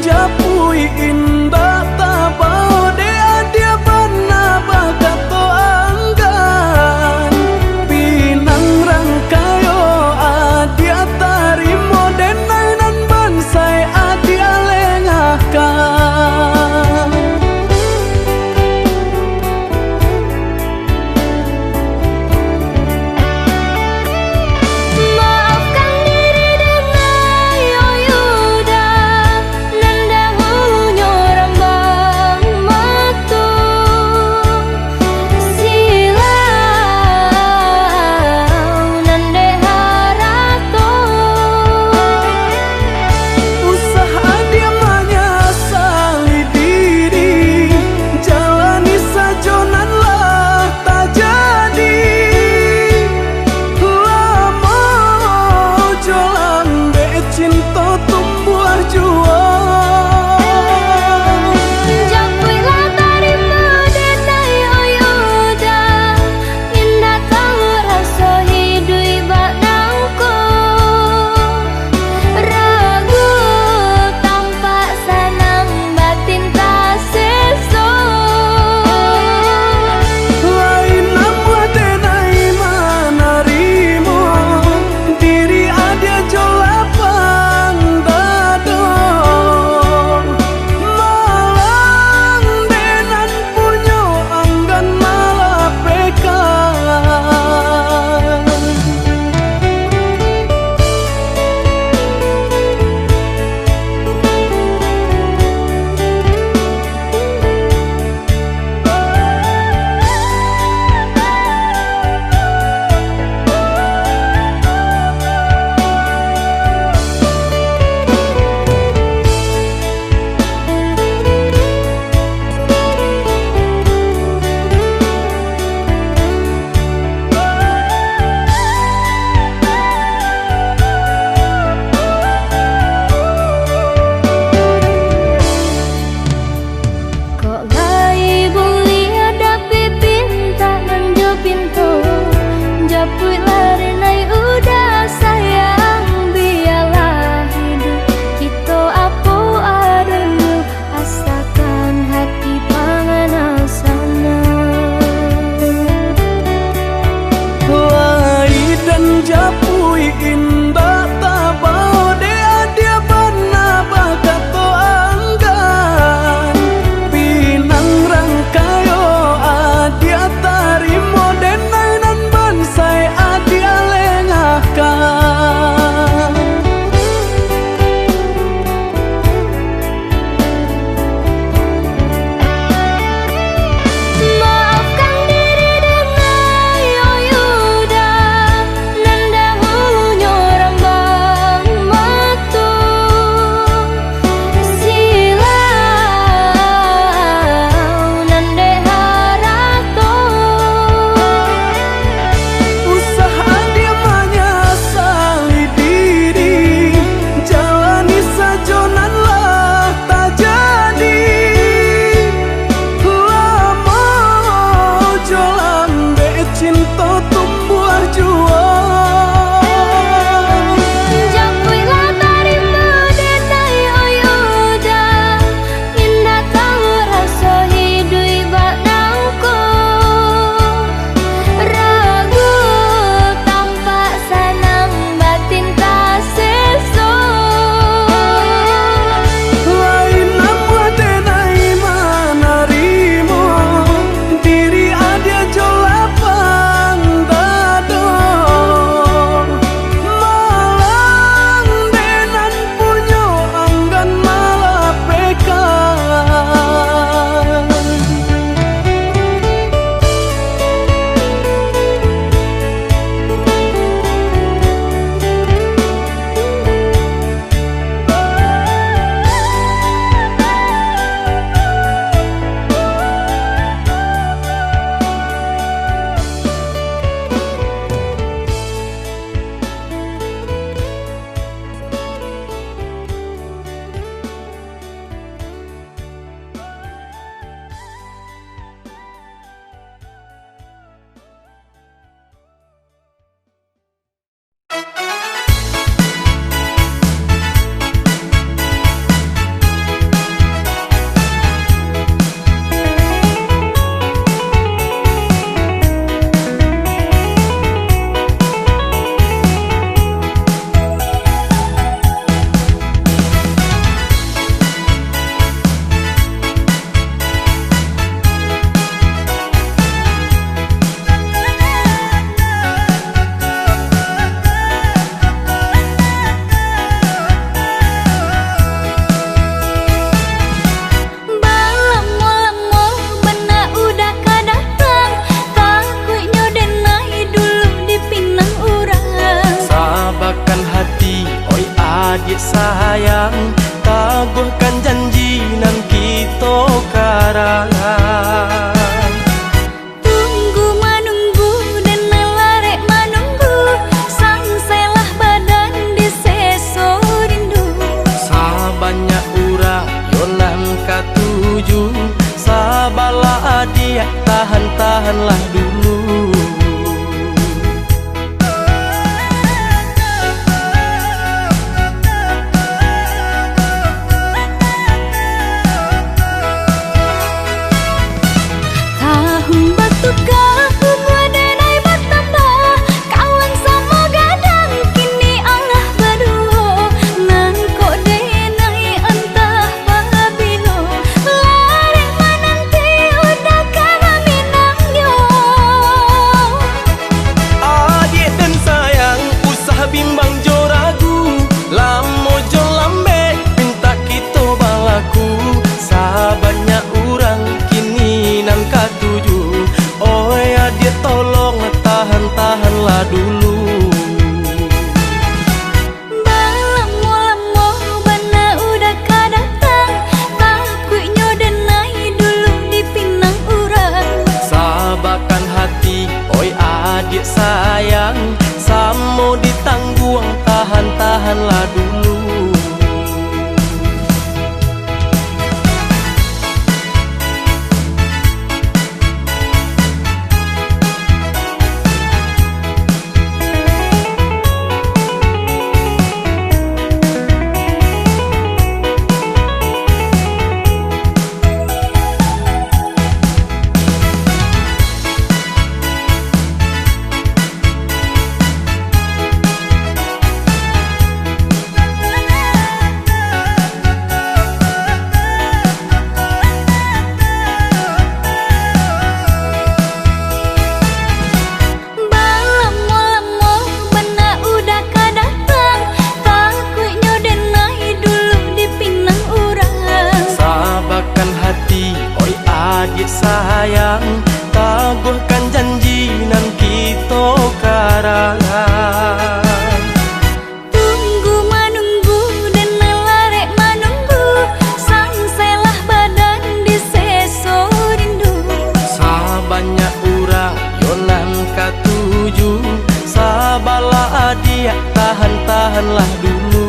Japuik indak tabao, dek adiak bana bakato anggan. Pinang rangkayo adiak tarimo, denai nan bansaik adiak lengahkan. Maafkan diri denai, oh Yuda, nan dahulunyo Mo ditangguang, tahan-tahanlah dulu. Balamo-lamo bana udah ka datang, takuiknyo denai dulu dipinang urang. Sabakan hati, oi adiak sayang, taguahkan janji nan kito karang. Tunggu manunggu, denai larek manunggu, sansailah badan diseso rindu. Sabanyak urang yo nan katuju, sabalah adiak, tahan-tahanlah dulu.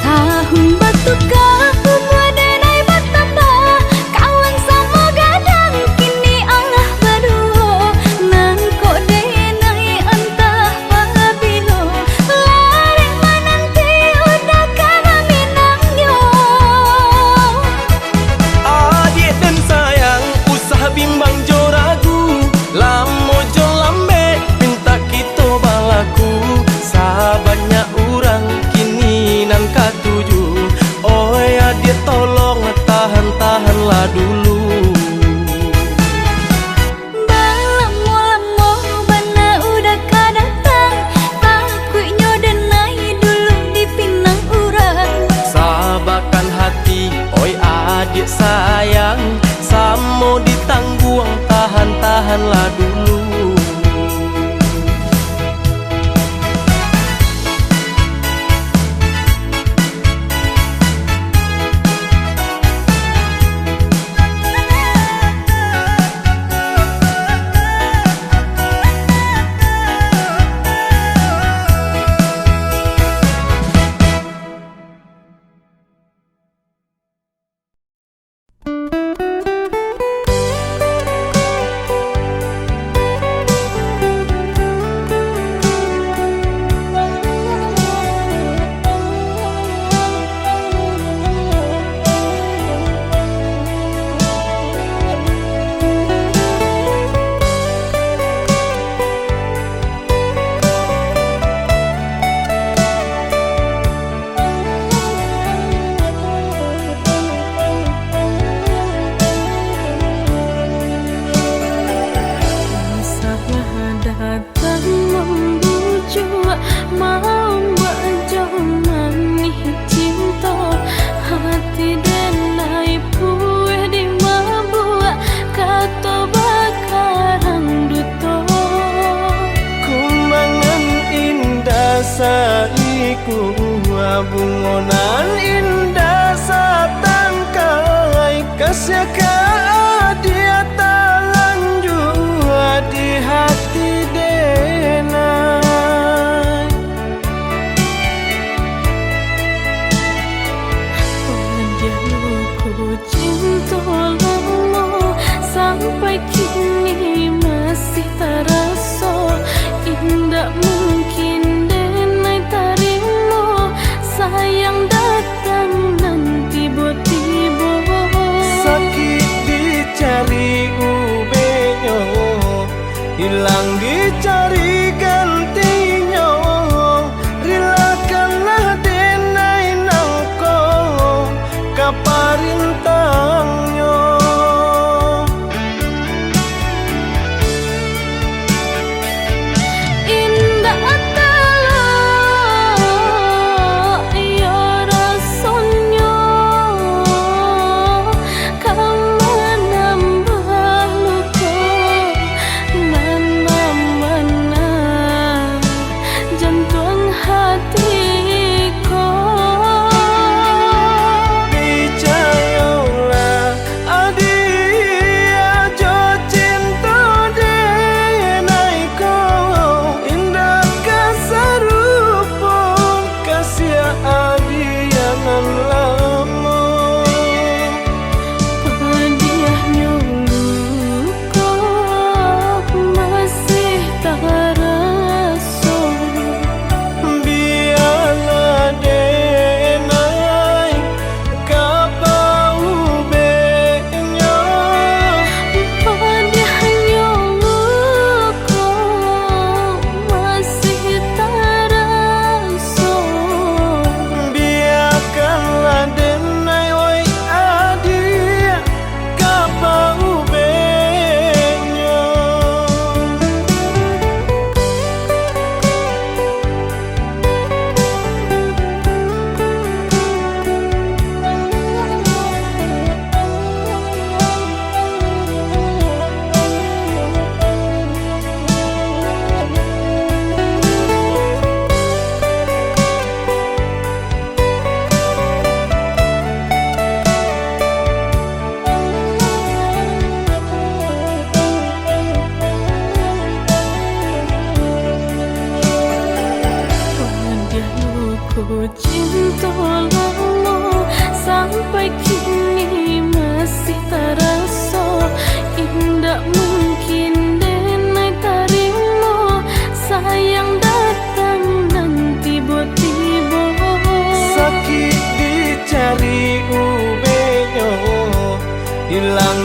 Tahun batuka, umua denai batambah, kawan samo gadang kini alah baduo, nan kok denai antah pabilo, larek mananti udah ka maminangnyo. Adiak den sayang, usah bimbang jo ragu, lamo jo lambek, pintak kito balaku, sabanyak urang kini nan katuju. Oi adiak, tolong tahan-tahanlah dulu. Balamo-lamo bana udah ka datang, takuiknyo denai dulu dipinang urang. Sabakan hati, oi adiak sayang, samo ditangguang, tahan-tahanlah dulu. Masalah datang mambujuak, maombak jo manih cinto, hati denai pueh dimabuak, kato bakarang duto. Kumbangan indah saiku, bungo nan indah satangkai, kasiah ka adiak talanjua di hati denai. Pajalo ko cinto lamo, sampai kini masih taraso. Indak mungkin denai tarimo, sayang datang nan tibo-tibo. Sakik dicari ubehnyo, ilang dicari gantinyo, rilakanlah denai nangko ka parintangnyo. Dicari ubenyo, ilang